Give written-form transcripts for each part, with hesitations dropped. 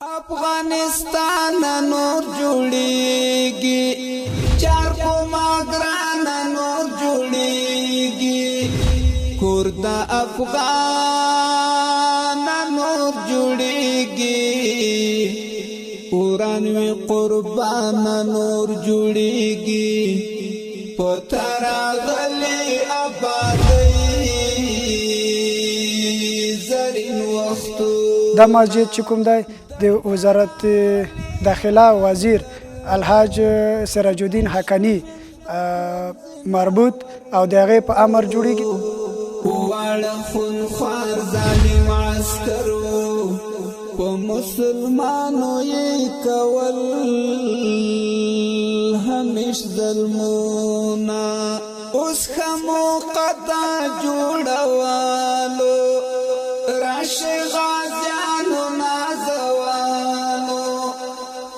افغانستان نور جوړیږي، چار کوما ګران نور جوړیږي، کور د افغان نور جوړیږي، قران وی قربان نور جوړیږي، پتراغلی آبادی زرین وختو. دا مسجد چې کوم دی، د وزارت داخله وزیر الحاج سراج الدین حقانی مربوط او د هغې په امر جوړیږي. واړه خونخوار ظالم عسکرو په مسلمانو یې کول همیش ظلمونه، اوس ښه موقع ده جوړولو، راشي غازیانو نازولو.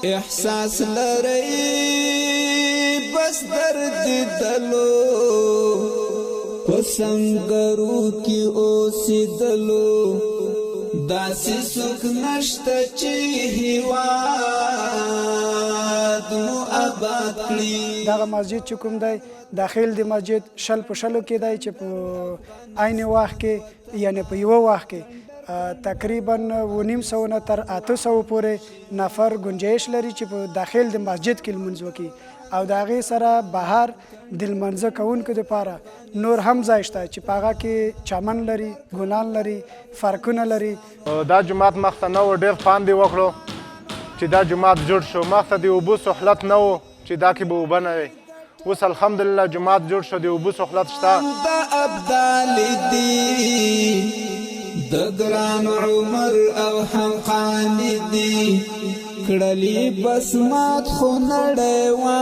احساس لرئ بس درد دلو، په سنګرو کې اوسېدلو، داسې څوک نشته چې هیواد مو آباد کړي. دغه مسجد چې کوم دی، داخل د مسجد 20 په 20 کې دی، چې په عین وخت کې، یعنی په یوه وخت کې تقریبا 750 نه تر 800 پورې نفر گنجایش لري چې په داخل د مسجد کې لمونځ وکړي، او د هغې سره بهر د لمانځه کوونکو دپاره نور هم ځای شته چې په هغه کې چمن لري، ګلان لري، فرکونه لري. دا جومات مخته نه و، ډېر پام دی وکړو چې دا جومات جوړ شو. مخته د اوبو سهولت نه و چې دا کې به اوبه نه وي، اوس الحمدلله جومات جوړ شو، د اوبو سهولت شته. د ابدال دي د ګران عمر او حقان دي کړلې بس مات خو نړیوال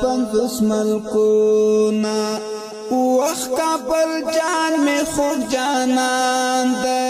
50 ملکونه. وخت کابل جان می خوږ جانان دی.